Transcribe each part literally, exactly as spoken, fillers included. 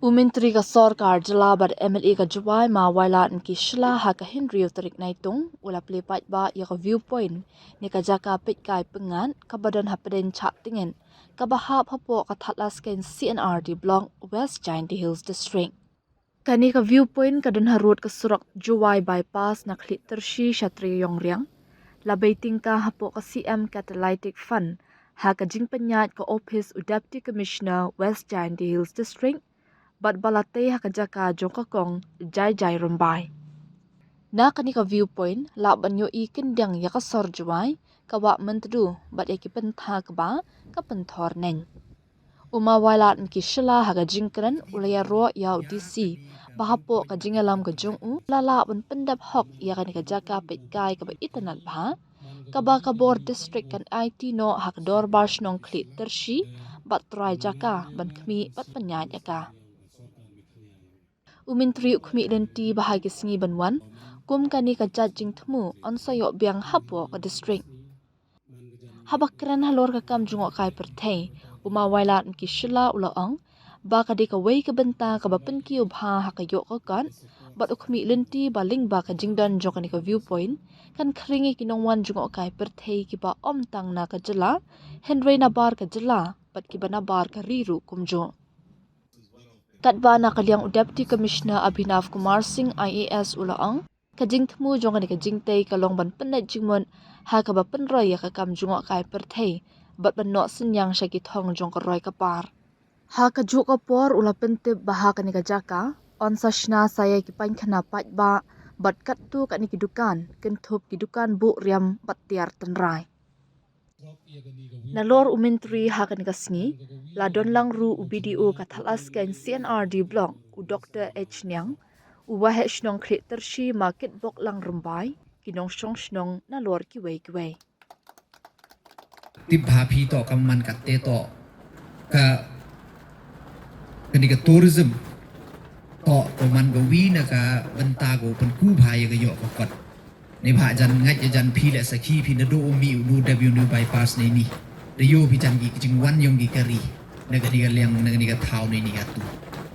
U Myntri ka Sorkar Jylla bad M L A ka Jowai, Ma Wailadmiki Shylla, ha ka hynriew tarik Naitung, u la plie paidbah ïa ka viewpoint, ne ka jaka peit kai pyngngad kaba don hapdeng Chah Tngit, kaba hap hapoh ka Thadlaskein C and R D Block, West Jaintia Hills District. Kane ka viewpoint ka don harud ka surok Jowai Bypass na Khliehtyrshi sha Treiongriang. La bei tyngka hapoh ka C M Catalytic Fund ha ka jingpynïaid ka ophis u Deputy Commissioner West Jaintia Hills District, bad ba la tei ha ka jaka jong ka Kong Jaijai Rymbai. Na kane ka viewpoint lah ban ïohi khyndiat ïa ka sor Jowai, ka Wah Myntdu bad ïa ki pynthor kaba ka pynthor neng. U Ma Wailadmiki Shylla ha ka jingkren u la ïaroh ïa u D C ba hapoh ka jingïalam ka jong u la lah ban pyndep hok ïa kane ka jaka peit kai kaba itynnad bha, kaba ka bor district kan aiti noh ha ka Dorbar Shnong Khliehtyrshi bad trai jaka ban khmih bad pynïaid ïa ka. U Myntri u khmih lynti ba ha ki sngi ban wan, kum kane ka jait jingthmu yn sa ïoh biang hapoh ka district. Haba kren halor ka kam jngohkai pyrthei, u Ma Wailadmiki Shylla u la ong ba ka dei kawei ka bynta kaba pynkiew bha ha ka ïoh ka kot, bad u khmih lynti ba lyngba ka jingdon jong kane ka viewpoint kan khring ïa ki nongwan jngohkai pyrthei kiba ym tang na ka jylla, hynrei nabar ka jylla bad kiba nabar ka ri ruh kumjuh. Katba na ka liang u Deputy Commissioner Abhinav Kumar Singh I A S u la ong, ka jingthmu jong kane ka jingtei ka long ban pynneh jingmut ha kaba pynroi ïa ka kam jngohkai pyrthei bad ban noh synñiang sha ki thong jong ka roi ka par. Ha kajuh ka por u la pyntip ba ha kane ka jaka yn sa shna sa ïa ki painkhana paidbah bad katto katne ki dukan, kynthup ki dukan buh riam bad tiar tynrai. Nalor u Myntri ha kane ka sngi la don lang ruh u B D O ka Thadlaskein C and R D Block, u Doctor H Niang, u Waheh Shnong Khliehtyrshi Ma Kitbok Lang Rymbai, ki nongshong shnong nalor kiwei kiwei. Tip bha phi to ka man katte to ka, kane ka tourism to ka man kawi na ka bynta ka pynku bha ïa ka ïoh ka kot. Neibhah jan ngait jan phi leh sakhi phi naduh u mih u dep ïa u bypass ne ni. Da ïoh phi jan ki jingwan yong ki kari na kane ka liang na kane ka thaw ne ni katu.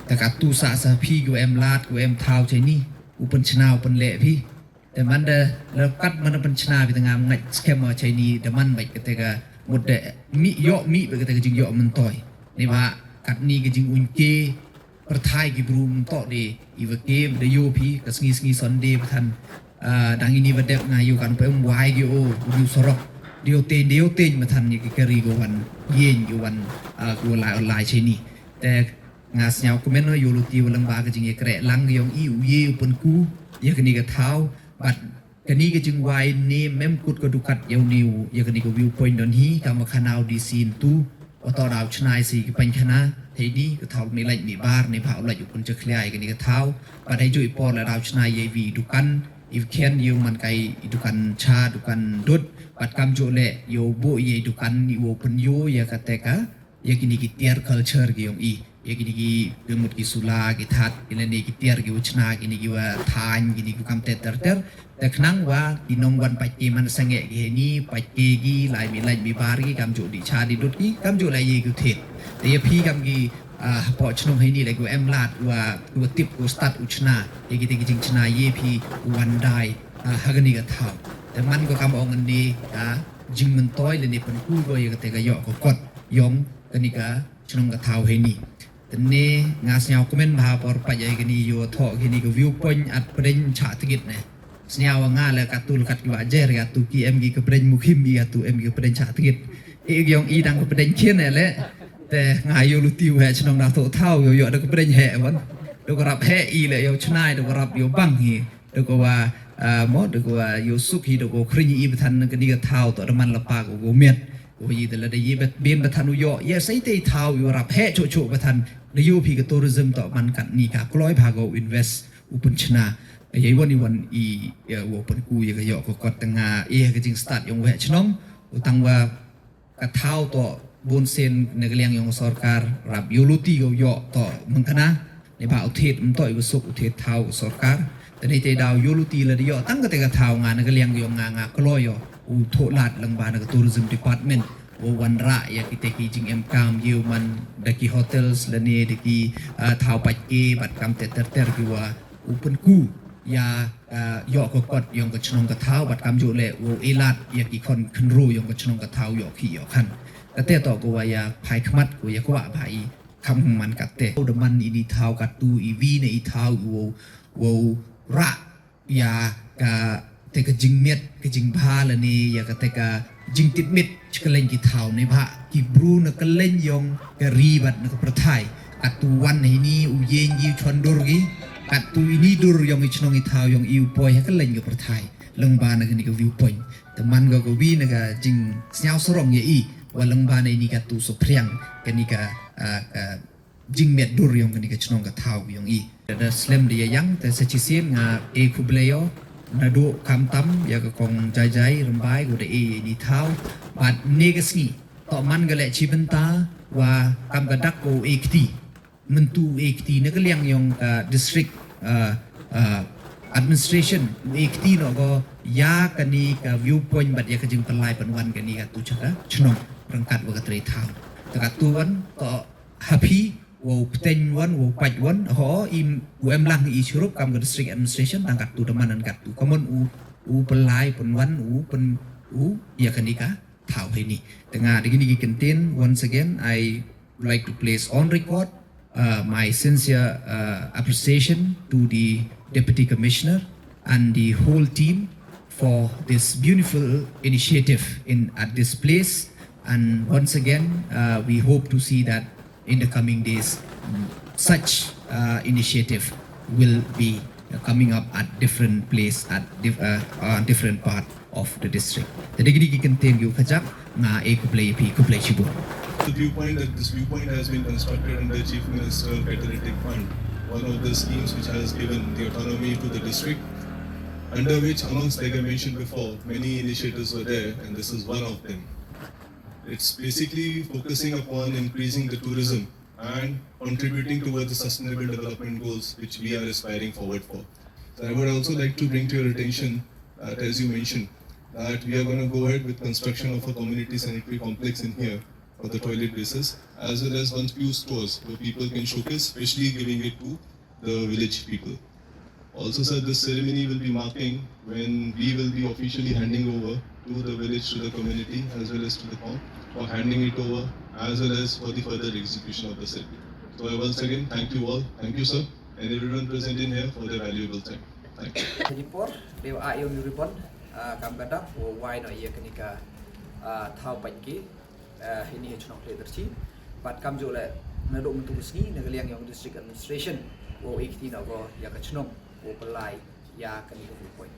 Ta katu sa sa phi ko em lad ko em thaw che ni. U pynchna u pynleh phi. Te man da la kat man da pynchna phi ta ngam ngait skhem ma che ni da man bait kate ka mut da mih ïoh mih bait kate ka jingïoh myntoi. Neibhah katni ka jinguiñ ke pyrthai ki bru mynto de iwa ke da ïoh phi ka sngi sngi Sunday pathan. Ah, dang ini ba dep nga ïoh kan pem wai ki o u sorok. Dio ten dio ten pathan ni ki kari ko wan yen ki wan, ah, ko lai lai che ni. Te nga sñiaw kmen ïoh luti wa lang ba ka jingïakre lang yong i u ye u pynku ïa kani ka thaw. Bad kani ka jingwai ne mem kut ka dukat ïa u ne u ïa kani ka viewpoint don hi ka ma khanau di sin tu. Wa to daw chnai si ki painkhana hei ni ka thaw mi lait mi bar ni ba u lait u pun chakhlai kani ka thaw. Bad hei ju i por la daw chnai ïa i vi dukan i khian ïa u man kai i dukan cha dukan dut. Bad kam ju le ïa u bu ïa i dukan i wo pun ïa ka te ka ïa kini ki tiar culture ki yong i ïa kini ki pemut ki sula ki that kini ni ki tiar ki uchna kini ki wa thain kini ki kam ter ter ter. Te khnang wa ki nong wan pait ki man sangeh ki heni pait ki ki lai mi lai mi bar ki kam ju di cha di dut ki kam ju lai ye ki thet. Te ïa phi kam ki, ah, hapoh chnong heni lai ku em lad wa ku tip ku start uchna ïa ki te ki jingchna ïa phi wan dai, ah, ha kani ka thaw. Te man ko kam ong ni, ah, jingmyntoi le ni pynku ko ïa ka te ka ïoh ko kot yong kani ka chnong ka thaw hei ni. Tene nga sñiaw kmen bha por pa jai kani ïoh thoh kini ka viewpoint at pdeng cha tgit ne. Sñiaw nga le ka tul kat ki wa jer ka tu ki em ki ka pdeng mukhim ki ka tu em ki ka pdeng cha tgit. E yong i dang ka pdeng kien ne le. Te nga ïoh luti wa chnong da thoh thaw ïoh ïoh da ka pdeng he wan. Da ka rap he i le ïoh chnai da ka rap ïoh bang hi. Da ka wa, ah, mo da ka wa ïoh suk hi da ka khring i bthan kani ka thaw to da man la pa ko ko miet. Ko yi da la da yi bet bin bthan u ïoh ïa sai te thaw ïoh rap he cho cho bthan da ïoh phi ka tourism to man kat ni ka kloi bha ko invest u pun chna. Ïa i wan i wan i ïa u pun ku ïa ka ïoh ko kot tanga ïa ka jing start yong weh chnong u tang wa ka thaw to bun sen na ka liang yong sorkar rap ïoh luti ko ïoh to mengkana. Ni ba u thied mynto i ba suk u thied thaw sorkar. Te ni te daw ïoh luti la da ïoh tang ka te ka thaw nga na ka liang ïoh nga nga kloi ïoh u thoh lad lang ba na ka tourism department. u wanrah ïa kita ki jingemkam ïa u man da ki hotels lane da ki, ah, thaw paid ki bad kam ter ter ki wa u pynku ïa, ah, ïoh ka kot ïong ka chnong ka thaw bad kam ju leh u ilad ïa ki khon khynru ïong ka chnong ka thaw ïoh ki ïoh kan. Kata to ko wa ïa phai khmat ko ïa kwah bha i kam man kata. U da man ini thaw katu i wi ne i thaw u u rah ïa kata ka jingmiat ka jingbha lane ïa kata ka jingtipmit chkaleng ki thaw ne bha ki bru na kaleng ïong ka ri bad na ka pyrthai. Katu wan ini u ïeng i chwan dur gi katu ini dur ïong i chnong i thaw ïong i u poi ha kaleng ka pyrthai. Lengba na kani ka viewpoint. Teman ga ka wi na ka jingsnyaw sarong ïa i wa lengba na ini katu sopriang kani ka, ah, ka jingmiat dur ïong kani ka chnong ka thaw ïong i. Da slem da ïa yang te sa chisien nga e khublei ïo. Nadu kam tam ïa ka kong Jai Jai Rembai ko da e ïa ini thaw. Bad ne ka sngi to man ga leh chi bynta wa kam ka dak ko e kti. Mentu e kti na ka liang ïong ka district, ah, ah, administration e kti no ko ïa kani ka viewpoint bad ïa ka jingpynlai pynwan kani katu chaka chnong rangkat wa ka trei thaw. Te katu wan to ha phi wow pteng wan wow pait wan ho i u em lang i chirup kam ka district administration tang katu da man katu ka mon u u pynlai pynwan u pyn u ïa kani ka thaw hini. Te nga da kini ki kyntien once again I would like to place on record, uh, my sincere, uh, appreciation to the Deputy Commissioner and the whole team for this beautiful initiative in at this place. And once again, uh, we hope to see that in the coming days, mm, such, uh, initiative will be, uh, coming up at different place at dif- uh, uh, different part of the district. Te da kini ki kyntien ki u khajak nga e khublei ïa phi khublei shibun. The viewpoint that this viewpoint has been constructed under Chief Minister Patriotic Fund, one of the schemes which has given the autonomy to the district, under which, amongst, like I mentioned before, many initiatives were there, and this is one of them. It's basically focusing upon increasing the tourism and contributing towards the sustainable development goals which we are aspiring forward for. So I would also like to bring to your attention that, as you mentioned, that we are going to go ahead with construction of a community sanitary complex in here for the toilet basis, as well as one few stores where people can showcase, especially giving it to the village people. Also, sir, this ceremony will be marking when we will be officially handing over to the village, to the community, as well as to the town, for handing it over, as well as for the further execution of the ceremony. So, I once again thank you all. Thank you, sir, and everyone present in here for their valuable time. Thank you. Kani por, dei wa ïong ribbon, ah, kam ka dak, wa wai no ïa kani ka, ah, thaw paid ki. Eh, ini ha chnong Khliehtyrshi. Bad kam ju leh naduh mynta ka sngi na ka liang ïong district administration wow e kti na ko ïa ka chnong wow pynlai ïa kani ka viewpoint.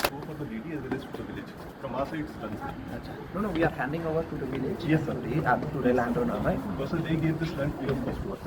Go for the lady as well as for the village. From our side, it's done. Acha. No, no, we are handing over to the village. Yes, sir. To the, uh, to the landowner, right? Because they gave this land free of cost to us.